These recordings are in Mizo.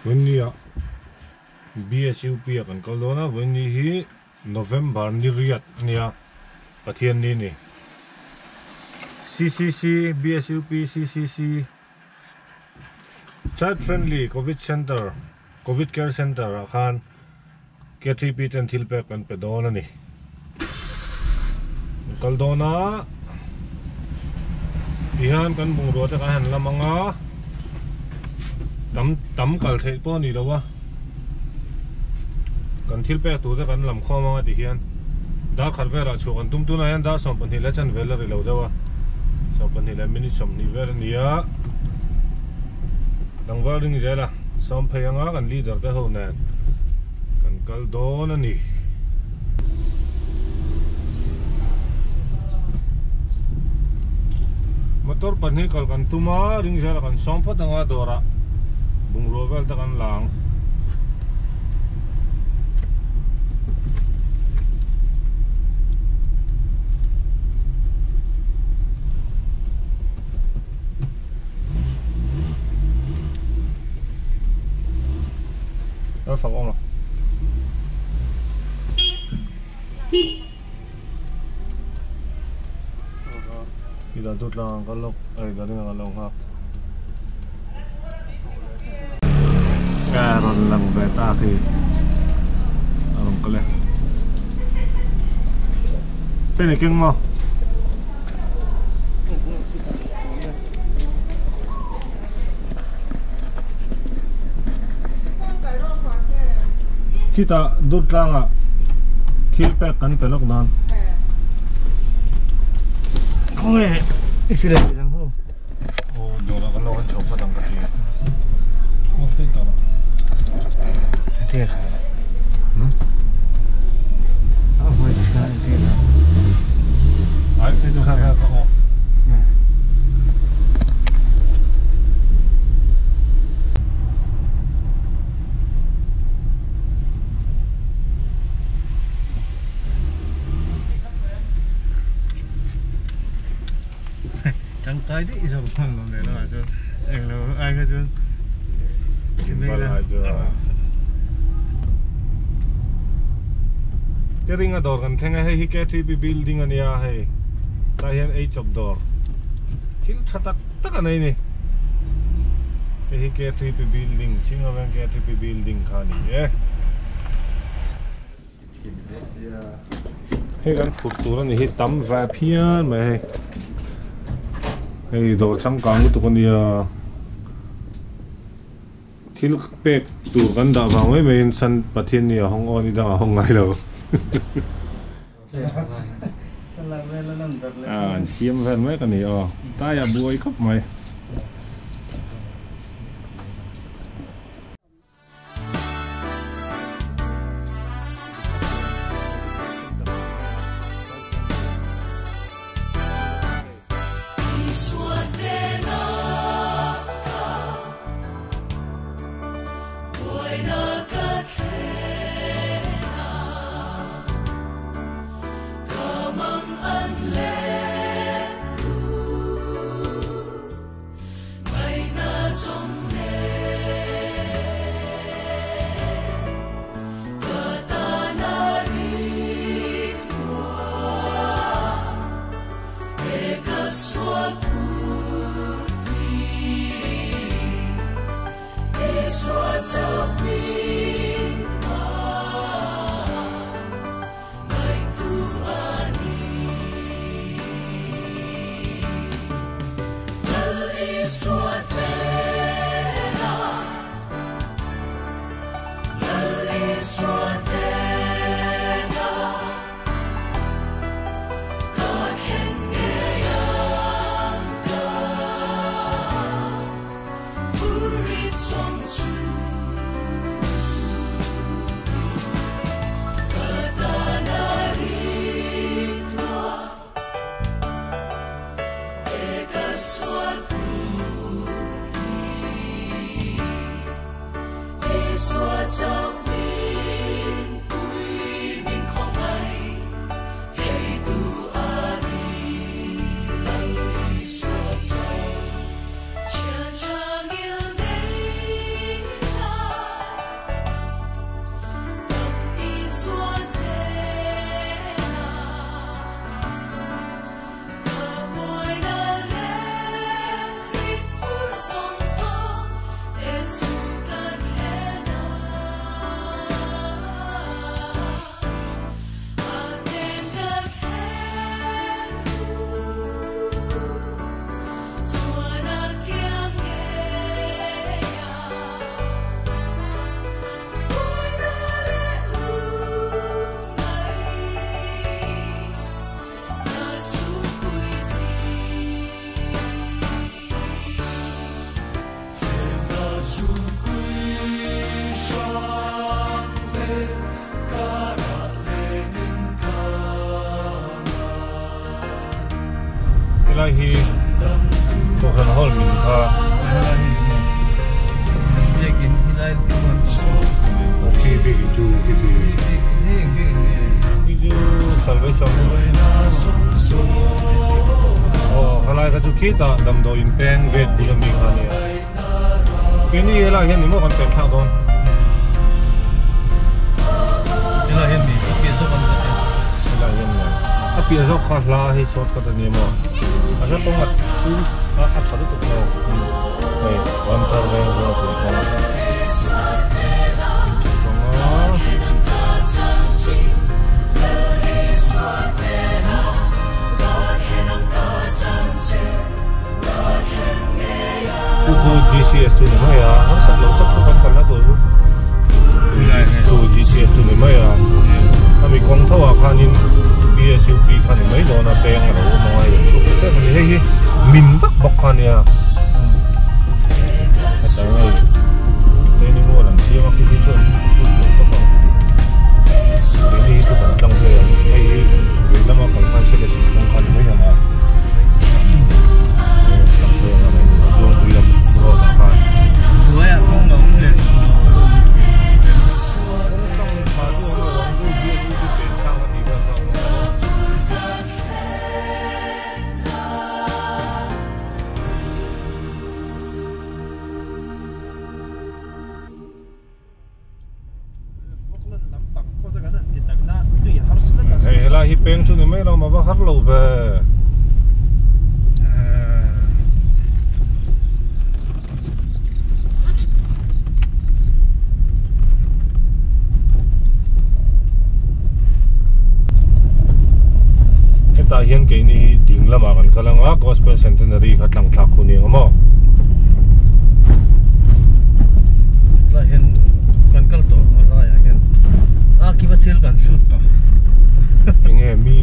Vawiinni ah BSUP ah kan kal dawn a, vawiinni hi November ni riat a nia, Pathianni a ni. CCC, BSUP, CCC, Child Friendly Covid Centre, Covid Care Centre ah khan KTP ten thil pek kan pe dawn a ni. Kan kal dawn a, tihian kan bungrua te kan han lam ang a, tam tam kal theih pawh a ni lo a, kan thil pek tur te kan lam khawm ang a tihian dar khat velah chhuah kan tum tunah hian dar 12 leh chanve la ri lo deuh a, 12 leh minute 20 vel a ni a, tlangval ring zel a. Sawm phei anga kan leader te ho nen kan kal dawn a ni. Motor pahnih kal kan tum a, ring zela kan sawm phawt anga dawrah bungrua vel te kan la ang. Nó phật ông à Đi là tụt là có lộc, ấy là đi là lộc ha. Cái rồi làm về ta thì làm cái này. Bên này kinh không? Khitah dut tlangah thil pek kan pe lawk dan. Khawnge i hrilh leh ang ho? Aw dawrah kan lo han chho phawt ang ka ti a. Aw hei tawh lah. Tia. Hmm? A hmai chhia i ti la. Ai kha kha ka aw. Tangkai daih zawk hman lo leh lamah chuan englo ai kha chuan Teringa dawr kan thleng a, hei hi KTP building a nia hei tlai hian ei chawp dawr thil tha tak tak a nei a ni. Hei hi KTP building Chinga veng KTP building kha a ni e. Hei kan phut tur a ni hi tam ve phian mai hei. Hei dawr changkang lutuk a nia. Thil pek tur kan dah vang mai maiin San Pathian ni a hawng aw ni dang a hawng ngai lo. An siam vel mek a ni aw. Tlai a buai khawp mai. Chu khi khi khi chu Salvation aw khalai kha chu khitah damdawiin peng gate bul ami kha ania keini helaiah hian engmaw kan pen thlak dawn. Helaiah hian mi a piah zawk an khat e. Helaiah hian mi a piah zawk kha hla hei shortcut ania maw a hla kawng a a a tha lutuk lo hei Ramthar veng zawng tun kawng Chu chu GCS chu ni mai a, harsat lo tak chu kan kalna tur chu chu GCS chu ni mai a, ami kawng tho ah khanin BSUP kha ni mai dawn a peng a lo awm ang a hei an chhuk leh tep a ni, hei hi min vak bawk kha nia hetah hian hei training wall an siam a khi khi chuan chhuk lo tawp ang keini hi chu kan tlang phei ang hei hi vei lama kal khan sele sik kawng kha ni mai ang a. Hei helai hi peng chu ni mai lo ma va har lo ve. Hetah hian keini hi ding lamah kan kal ang a Gospel Centenary kha tlang thlak hun eng maw. Tlai hian kan kal tawh a laiah hian a kiva thil kan shoot tawh. Enge mi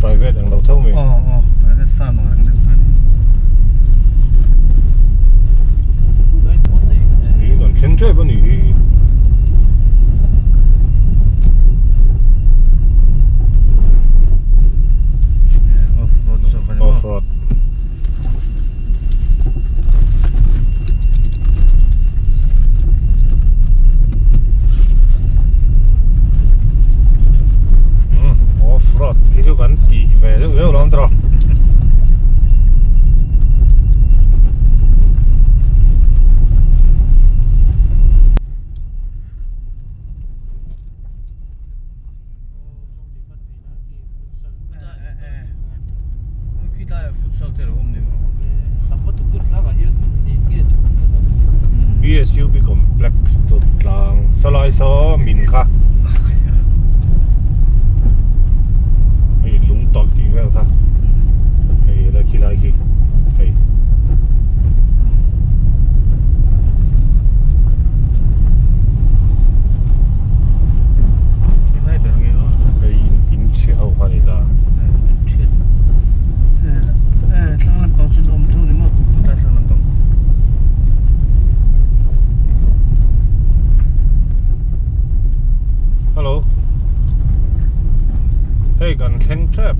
private ang lo tho mi. Aw aw private farm ang reng deuh khan. Hi kan thleng tep a nih hi. Off road zawk a ni maw. Off road. Off road hi chu kan tih ve zeuh zeuh lo tawh. BSUB Complex tut tlang sawlai saw min kha hei lung tawlh tih vel kha hei helai khi lai khi hei. Hei in chhe ho kha ni ta. Hello. Hei kan thleng tep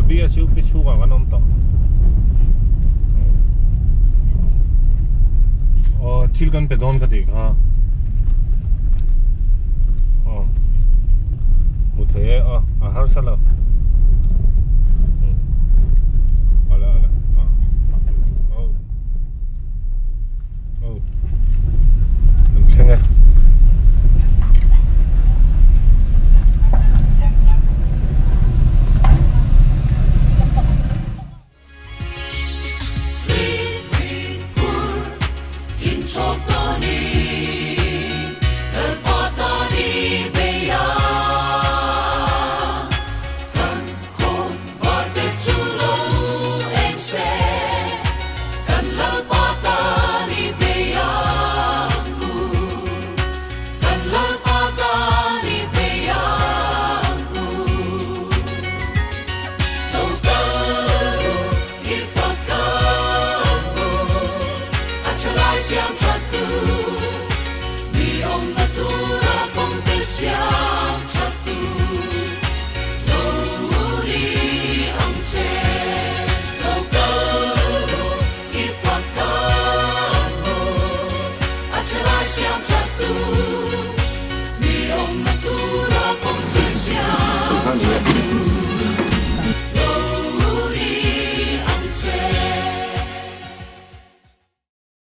BSUP chhungah kan awm tawh. Aw thil kan pe dawn ka tih kha aw hmu thei e aw a harsa lo ala ala aw aw kan thleng e.